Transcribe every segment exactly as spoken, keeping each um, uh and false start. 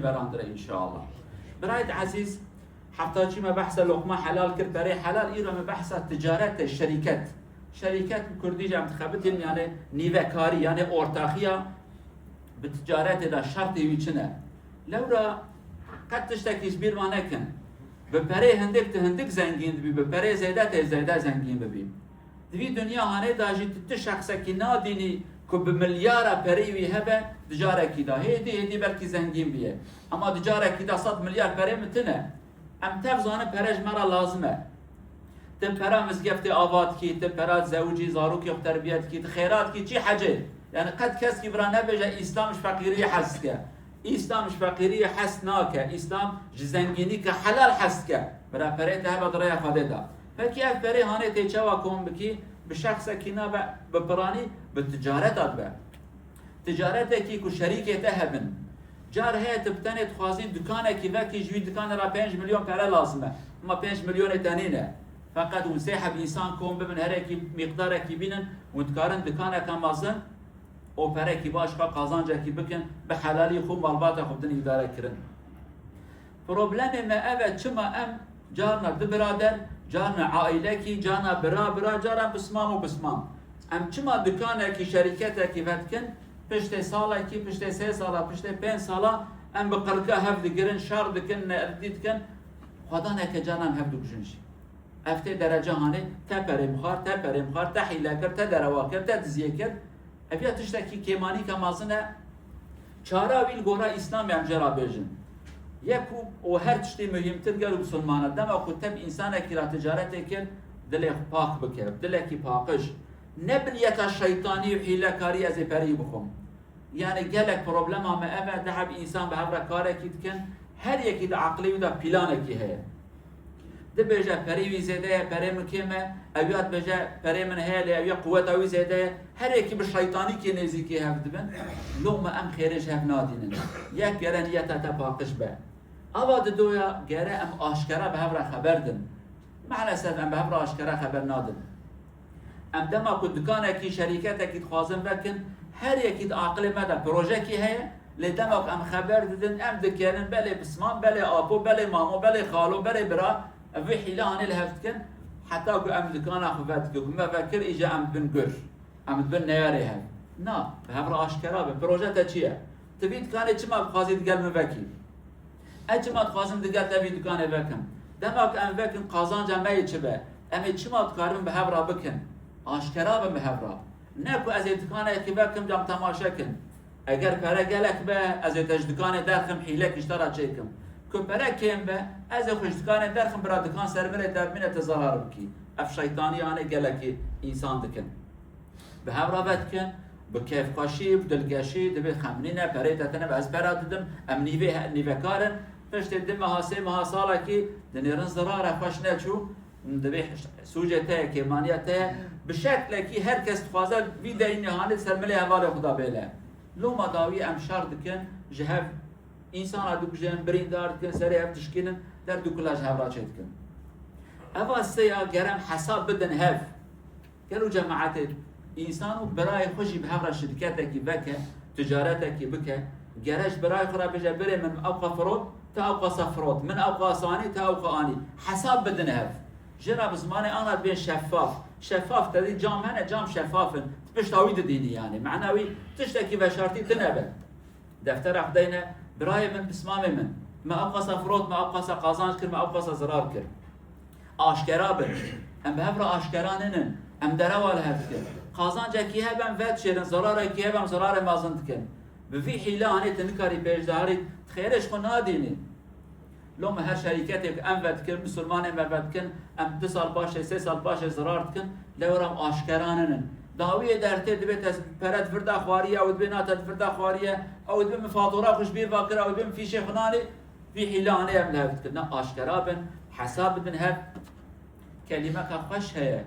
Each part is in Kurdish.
berandire înşallah. Birayt ezîz, hefta çî me behsa loqma helal kir, perê helal, îro me behsa ticaret e, şerîket. Şerîket bi kurdî jî em dixebitin, yani nîvekarî, yani ortaxiya bi ticaretê de şertê wî çi ne? Lewra qet tiştekî ji bîr ma nekin. Bi perê hindik tu hindik zengîn dibî, bi perê zêde tê zêde zengîn bibî. Di vî dinya hanê de jî tu, tu şexsekî nadînî ku bi milyara perê wî hebe, di carekî de hêdî hêdî belkî zengîn biye. Ama di carekî de sed milyar perê min tune. Em tev zanin pere ji me re lazim e. Tu pera mizgeftê ava dikî, tu pera zewicî, zarokê xwe terbiye dikî, tu xêra dikî, çi hecê? Yani qet keskî bira nebêje, Îslam ji feqîriyê hez dike. Îslam ji feqîriyê hez nake. Îslam ji zengînîke helal hez dike. Bira perê te hebe di rêya Xwedê de. Pekî ev perê hanê tê çawa kom bikî? Bi şexsekî nabe, bi piranî, bi ticareta dibe. Ticaretekî ku şerîkê te hebin. Car heye tu bi tenê dixwazî dukanekî vekî, ji wî dukanê re pênc milyon pere lazim e. Ama pênc milyonê te nîne. Feqet hûn sê heb însan kom bibin, herekî mîqdarekî bînin, hûn dikarin dukaneke mezin û perekî baş xwe qazancekî bikin, bi helalî xwe malbata xwe bidin îdare kirin. Problemê me ev e, çima em carna du birader, carna aîlekî, carna bira bira, caran pismam û pismam. Em çima dukanekî, şerîketekî vedikin, piştê salekî, piştê sê sala, piştê pênc sala em bi qirika hev digirin, şer dikin, neerdî dikin, xwedaneke caran hev dikujin jî. Ev tê derece hanê, te perê mixwar, te perê mixwar, te hîle kir, te derewa kir, te diziyê kir. Ev ya tiştekî kêmanîka mezin e. Çara wî li gora Îslamê em jê re bêjin. Yek û, û her tiştî muhîmtir gelo misilman e. Dema ku te bi însanekî re ticaretê kir, dilê xwe pak bike, dilekî paqij. Ne bi niyeta şeytanî û hîlekarî ez ê perî bixwim. Yani gelek problema me ev e, deheb însan bi hev re karekî dikin, her yekî di aqilê wî de planekî heye. Dibêje perê wî zêde ye, perê min kêm e, ew ya dibêje perê min heye lê ew ya quweta wî zêde ye, her yekî bi şeytanîkê nêzîkî hev dibin. Loma em xêrê ji hev nadînin. Yek gere niyeta te paqij be. Ava didoya gere em aşkera bi hev re xeber din. Maalesef em bi hev re aşkera xeber nadin. Em dema ku dukanekî, şerîketekî dixwazin vekin, her yekî di aqilê me de projekî heye, lê dema ku em xeber didin, em dikênin, belê pisman, belê apo, belê mamo, belê xalo, belê bira, ev vî hîle hanê li hev dikin, heta ku em dukana xwe vedikin. Ku me vekir, îca em dibin gur, em dibin neyarê hev. Na, bi hev re aşkera bin. Proje te çi ye? Tu vî dukanê çima dixwazî digel min vekî? Ez çima dixwazim digel te vî dukanê vekim? Dema ku em vekin, qazanca me yê çi be? Em ê çima dikarin bi hev re bikin? Aşkera bin bi hev re. Ne ku ez ê dukanekî vekim, cam temaşe kin. Eger pere gelek be, ez ê te ji dukanê derxim, hîlek ji te re çêkim. Ku pere kêm be, ez ê xwe ji dukanê derxim, bira dukan ser min ê dermîne, te zarar bikî. Ev şeytanî anê gelekî însan dikin. Bi hev re vedikin, bi kêfxweşî, bi dilgeşî, dibê xem nîne, perê te tine be, ez pera didim, em nîvê, nîvekar in. Piştê du meha, sê meha, salekî dinêrin zirare xweş neçû, dibê sûcê te ye, kêmaniya te ye. Bi şeklekî her kes dixwaze vî deyînê hanê ser milê hevalê xwe de bêle. Loma dawî em şer dikin, ji hev însana dikujin, birîndar dikin, serê hev dişkînin, derd û kula ji hev re çêdikin. Eva sê ya gerem hesab bidin hev. Gelo cemaetê, însan û birayê xwe jî bi hev re şirketekî veke, ticaretekî bike, gere ji birayê xwe re bêje, birê min, ewqa firot, te ewqasa firot, min ewqasa anî, te ewqa anî. Hesab bidin hev. Jê re bi zimanê ana dibên şeffaf. Şeffaf te dî cam hene, cam şeffaf in. Tu pişta wî didînî yani. Mena wî tiştekî veşartî tine be. Deftera xwe deyne, birayê min, pismamê min. Me ewqasa firot, me ewqasa qazanc kir, me ewqasa zirar kir. Aşkera bin. Em bi hev re aşkera ninin. Em derewa li hev dikin. Qazancekî hebe em vedişêrin, zirarekî hebe em zirarê mezin dikin. Bi vî hîle anê tu nikarî pêşdeharî, tu xêrê ji xwe nadînî. Loma her şerîketê ku em vedikin, misilmanê me vedikin, em du sal paşê, sê sal paşê zirar dikin, lewra em aşkera ninin. Dawiyê dertê dibê te pere di vir de xwariye, ew dibê na te di vir de xwariye, ew dibê min fatura xwe ji bîr va kir, ew dibê min fîşê xwe nanê, vî hîle anê em li hev dikin. Na aşkera bin, hesab bidin hev. Kelîmeka xweş heye.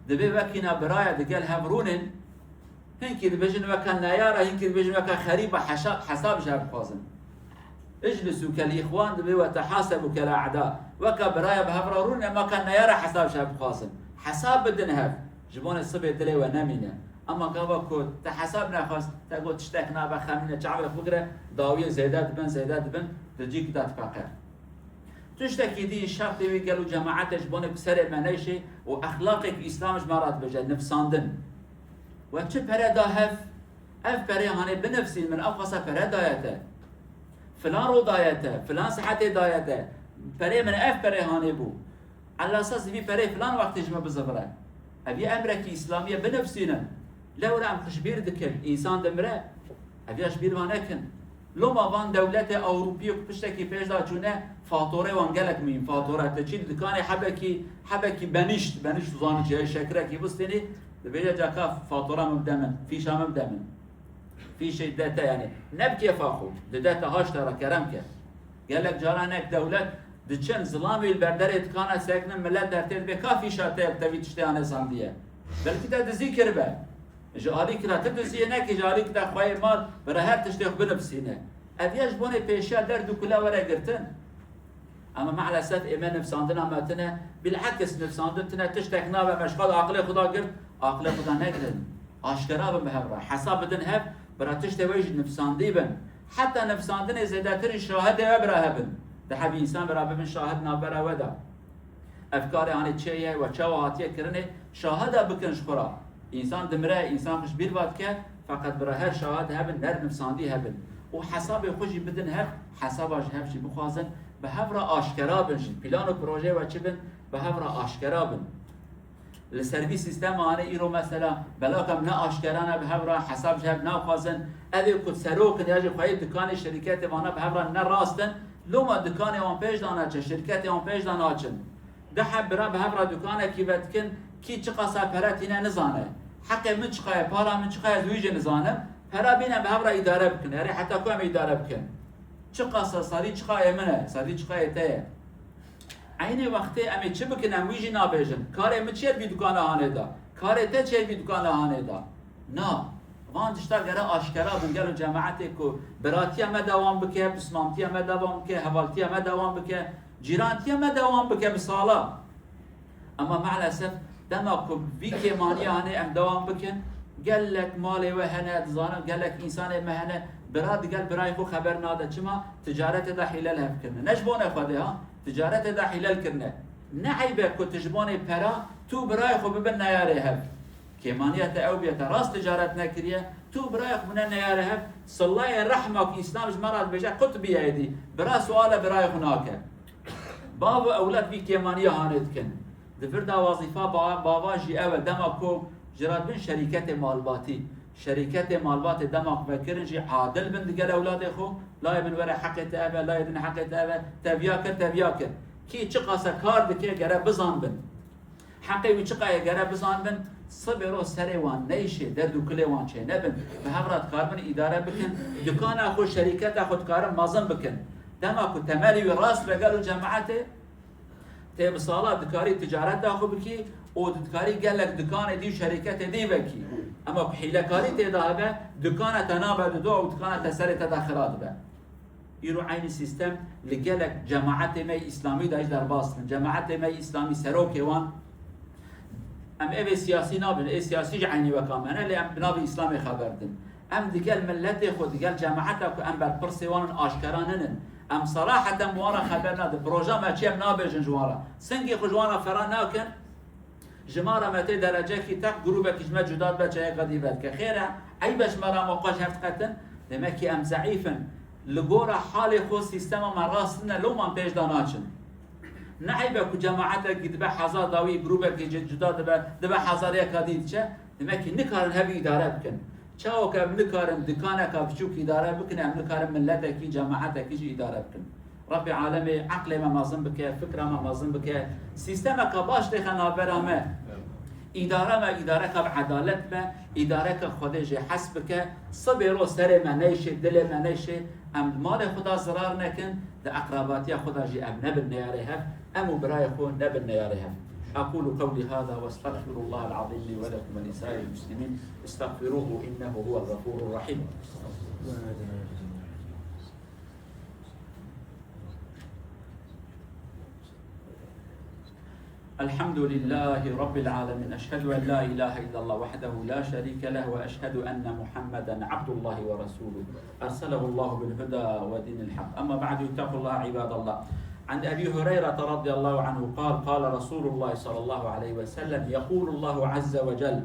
Dibê wekî na biraya digel hev rûnin, hinkî dibêjin weka neyara, hinkî dibêjin weka xerîba, hesab, hesab ji hev dixwazin. Iclisû kel îxwan dibê we tehasebu kel a'da. Weka biraya bi hev re rûnin, em weka neyara hesab ji hev dixwazin. Hesab bidin hev. Ji bonê sibê dilê we nemîne. Ama gava ku te hesab nexwest, te got tiştek nabe, xemîne, çavê xwe bigire, dawiyê zêde dibin, zêde dibin, di cîkî de dipeqe. Tiştekî dî şertê wî gel û cemaetê ji bonê ku serê me neyşê û exlaqê ku Îslam ji me re dibêje, nifsandin. We çi pere da hev, ev perê hanê binifsîn min, ew qasa pere daye te. Filan ro daye te, filan saetê daye te. Perê min ev perê hanê bû. Ellasa zî vî perê filan wextê ji me bizivire. Ev yê emrekî Îslamî ye, binifsînin. Lewra em xwe ji bîr dikin, însan dimire. Ev ya ji bîr ve nekin. Loma van dewletê Ewropî ku piştekî pêş de çûne, fatorê wan gelek muhîm. Fatore, tu çî li dikanê hebekî, hebekî benîşt, benîşt zanî çi ye, şekirekî bistînî, dibêje caka fatora min bide min, fîşa min bide min. Fîşê dide te, yanî ne bi kêfa xwe, dide te, haşt te re, kerem ke. Gelek caran nek dewlet diçin, zilamê li ber derê dikana sekinin, millet dertê dibe, ka fîşa te bi te vî tiştê hane sandiye. Belkî te dizî kiribe. Ji alîkî re tu diziyê neke, ji alîkî te xweyê mal, bira her tiştê xwe binivîsîne. Ev ya ji bonê pêşiya derd û kula were girtin. Ama maalesef ê me nifsandina me tine, bil'eks nifsandin tine, tiştek nabe me ji xwe aqilê xwe da girt, aqilê xwe da negirin. Aşkera bin bi hev re. Hesab bidin hev, bira tiştê we jî nifsandî bin. Heta nifsandinê zêdetirî şahidê we bira hebin. Di hebî însan bira bibin şahid navbera we de. Ev karê hanê çê ye we çawa hatiye kirinê, şahida bikin ji xwe re. Însan dimire, însan xwe ji bîr va dike, feqet bira her şahid hebin, ner nifsandî hebin. Û hesabê xwe jî bidin hev, hesaba ji hev jî bixwazin, bi hev re aşkera bin jî. Plan û projeyê we çi bin, bi hev re aşkera bin. Li ser vî sîstema hanê îro mesela belaka em ne aşkera ne, bi hev re hesab ji hev naxwazin. Ev ê ku serok in ya jî xweyê dikanê şirketê vana bi hev re ne rast in. Loma dikanê wan pêş de naçe, şirketê wan pêş de naçin. Du heb bira bi hev re dukanekî vedikin, kî çiqasa pere tîne nizane. Heqê min çiqa ye, para min çiqa ye, ez wî jî nizanim. Pera bîne bi hev re îdare bikin. Erê heta ku em ê îdare bikin? Çiqasa sarî çiqa yê min e, sarî çiqa yê te ye. Eynê wextê em ê çi bikin, em wî jî nabêjin. Karê min çi ye di vî dukana hanê de? Karê te çi ye di vî dukana hanê de? Na. Van tişta gere aşkera bin, gelo cemaetê ku biratiya me dewam bike, pismamtiya me dewam bike, hevaltiya me dewam bike, cîrantiya me dewam bike bi sala. Ama maalesef dema ku vî kêmaniya hanê em dewam bikin, gelek malê we hene, dizanim gelek însanê me hene, bira digel birayê xwe xeber nade. Çima? Ticaretê de hîle li hev kirine. Ne ji bonê Xwedê ha, ticaretê de hîle li kirine. Ne eyb e ku tu ji bonê pera tu birayê xwe bibin neyarê hev. Kêmaniya te ew bûye, te rast ticaret nekiriye, tu birayê xwe bine neyarê hev, silayê rehma ku Îslam ji me re dibêje qutbiye êdî, bira suale birayê xwe nake. Bav û ewlad vî kêmaniya hanê dikin. Di vir de wezîfa ba-, bava jî ew e, dema ku ji re dibin şerîketê malbatî. Şerîketê malbatê dema ku vekirin jî adil bin digel ewladê xwe, layê min were heqê te ev e, layê din heqê te ev e, te viya kir, te viya kir. Kî çiqasa kar dike gere bizanbin. Heqê wî çiqa ye gere bizanbin, sibê ro serê wan neyşê, derd û kulê wan çênebin, bi hev re dikaribin îdare bikin, dukana xwe, şerîketa xwe dikarin mezin bikin. Dema ku temelî wî rast be gelo cemaetê, tê bi sala dikarî ticareta xwe bikî û dikarî gelek dukanê dî û şerîketê dî vekî. Ema ku hîlekarî tê de hebe, dukana te nabe dido û dukana te serê te de xira dibe. Îro eynî sîstem li gelek cemaetê me yê Îslamî de jî derbas dibin. Cemaetê me yê Îslamî, serokê wan, em êvê siyasî nabin, ê siyasî jî eynî weka me ne, lê em bi navê Îslamê xeber din. Em digel miletê xwe, digel cemaeta ku em berpirsê wan in, aşkera ninin. Em seraheten bi wan re xeber nadin. Proja me çi ye em nabêjin ji wan re. Singê xwe ji wan re ferah nakin. Ji me re me tê derecekî teq, grûbekî ji me cuda dibe, çeyeka dî vedike. Xêr e, eyb e ji me re me xwe ji hev diqetin? Demekî em zeîf in. Li gora halê xwe sîstema me rast nine, loma em pêş de naçin. Ne eyb e ku cemaetekî dibe hezar dawî, grûbekî jî cuda dibe, dibe hezar yeka dî diçe. Demekî nikarin hev îdare bikin. Çawa ku em nikarin dikaneka biçûk îdare bikin, em nikarin miletekî, cemaetekî jî îdare bikin. Rabbê alemê eqlê me mezin bike, fikra me mezin bike, sîstemeka baş têxe navbera me. Îdara me îdareka bi edalet be, îdareka Xwedê jê hes bike, sibê ro serê me neyşê, dilê me neyşê, em di malê xwe de zirar nekin, di eqrabatiya xwe de jî em nebin neyarê hev, em û birayê xwe nebin neyarê hev. أقول قولي هذا وأستغفر الله العظيم لي ولكم ولسائر المسلمين، استغفروه إنه هو الغفور الرحيم. الحمد لله رب العالمين. أشهد أن لا إله إلا الله وحده لا شريك له، وأشهد أن محمدا عبد الله ورسوله. أرسله الله بالهدى ودين الحق. أما بعد، اتقوا الله عباد الله. عن أبي هريرة رضي الله عنه قال: قال رسول الله صلى الله عليه وسلم: يقول الله عز وجل: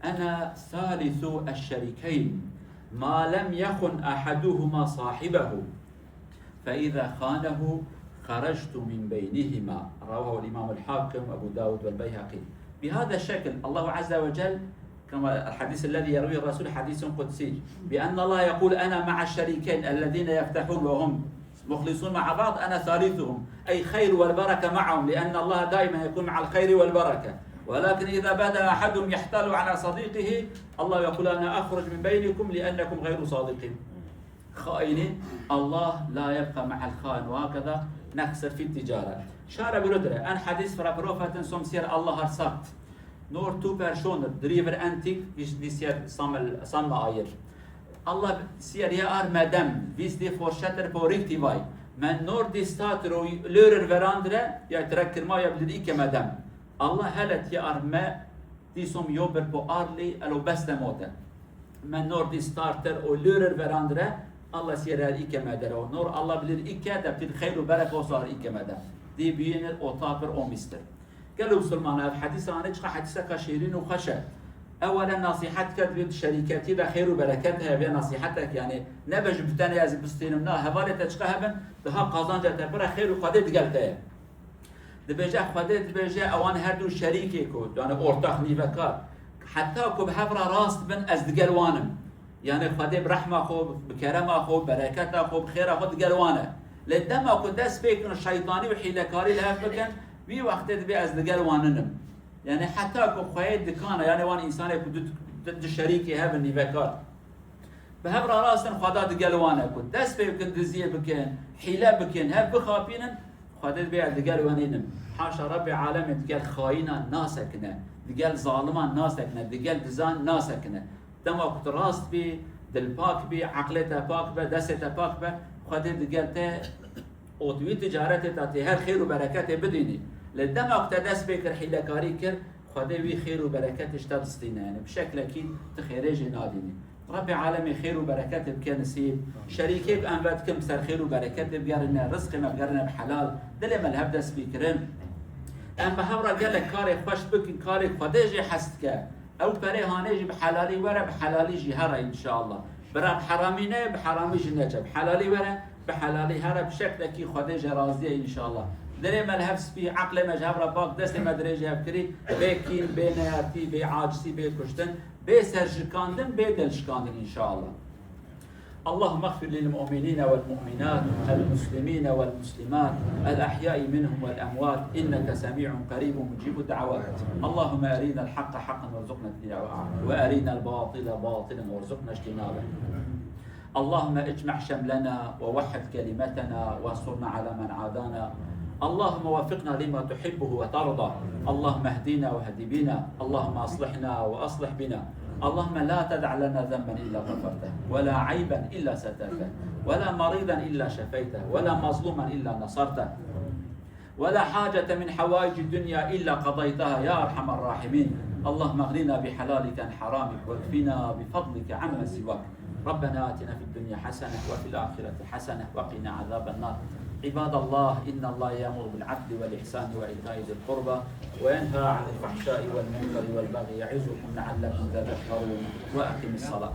أنا ثالث الشريكين ما لم يخن أحدهما صاحبه، فإذا خانه خرجت من بينهما. رواه الإمام الحاكم وأبو داود والبيهقي. بهذا الشكل الله عز وجل، كما الحديث الذي يرويه الرسول حديث قدسي، بأن الله يقول: أنا مع الشريكين الذين يفتحون وهم مخلصون مع بعض، أنا ثالثهم، أي خير والبركة معهم، لأن الله دائما يكون مع الخير والبركة. ولكن إذا بدأ أحدهم يحتال على صديقه، الله يقول: أنا أخرج من بينكم لأنكم غير صادقين. خائنين، الله لا يبقى مع الخائن، وهكذا نخسر في التجارة. Şara gurudre, en hadis fra profetin som sier Allah har sagt: Når to personer driver en ting, hvis de sier samme, samme eier. Allah sier: Jeg er med dem, hvis de fortsetter på riktig vei. Men når de starter og lurer hverandre, jeg trekker meg, jeg blir ikke med dem. Allah heller: Jeg er med de som jobber på ærlig eller beste måte. Men når de starter og lurer hverandre, Allah sier: Jeg er ikke med dere. Og når Allah blir ikke, det betyr خير و بركة, og så er ikke med dem. De begynner og taper og mister. Gelo Musulmana, ev hedîsa hane çiqa hedîseka şêrîn û xweş e. Ewelen nasîhet ke divê di şerîketî de xêr û bereket heye, vê nasîhetek, yani nebe ji bi tenê ez bistînim, na, hevalê te çiqa hebin, daha qazanca te pir e, xêr û Xwedê digel te ye. Dibêje, Xwedê dibêje, ewan her du şerîkê ku, yani ortak, nîvekar, heta ku bi hev re rast bin, ez digel wan im. Yani Xwedê bi rehma xwe, bi kerema xwe, bereketa xwe, bi xêra xwe digel wan e. Lê dema ku dest pê kin şeytanî û hîlekarî li hev bikin, wî wextê dibê ez digel wan ninim. Yani heta ku xweyê dikana, yani wan însanê ku du, du, du şerîkê hev in nîvekar, bi hev re rast in, Xweda digel wan e ku dest pê bikin, diziyê bikin, hîle bikin, hev bixapînin, Xwedê dibê ez digel we nînim. Haşa Rebbê alemê digel xayînan nasekine, digel zaliman nasekine, digel dizan nasekine. Dema ku tu rast bî, dil pak bî, eqlê te pak be, destê te pak be, Xwedê digel te û tu wî ticaretê te tê her xêr û bereketê bidînî. Lê dema ku te dest pê kir, hîlekarî kir, Xwedê wî xêr û bereketê ji te distîne. Yani bi şeklekî tu xêrê jê nadînî. Rebbê alemê xêr û bereketê bike nisîb. Şerîkê ku em ve dikin bi ser xêr û bereketê bigerine, rizqê me bigerine bi helal. Dilê me li hev dest pê kirin. Em bi hev re gelek karê xweş bikin, karê Xwedê jê hez dike. Ew perê hanê jî bi helalî were, bi helalî jî here înşallah. Bira bi heramî neye, bi heramî jî neçe. Bi helalî were, bi helalî here, bi şeklekî Xwedê jê razî ye înşallah. Dilê me li hev spî, eqlê me ji hev re pak, destê me dirêj hev kirî, bê kîn, bê neyartî, bê acisî, bê kuştin, bê serşikandin, bê dilşikandin înşallah. اللهم اغفر للمؤمنين والمؤمنات، المسلمين والمسلمات، الأحياء منهم والأموات، إنك سميع قريب مجيب الدعوات. اللهم أرنا الحق حقا وارزقنا اتباعه، وأرنا الباطل باطلا وارزقنا اجتنابه. اللهم اجمع شملنا ووحد كلمتنا وانصرنا على من عادانا. اللهم وفقنا لما تحبه وترضى. اللهم اهدنا واهد بنا. اللهم أصلحنا وأصلح بنا. اللهم لا تدع لنا ذنبا إلا غفرته، ولا عيبا إلا سترته، ولا مريضا إلا شفيته، ولا مظلوما إلا نصرته، ولا حاجة من حوائج الدنيا إلا قضيتها يا أرحم الراحمين. اللهم اغننا بحلالك عن حرامك، واكفنا بفضلك عمن سواك. ربنا آتنا في الدنيا حسنة وفي الآخرة حسنة وقنا عذاب النار. عباد الله، إن الله يأمر بالعدل والإحسان وإيتاء ذي القربى وينهى عن الفحشاء والمنكر والبغي يعظكم لعلكم تذكرون. وأقم الصلاة.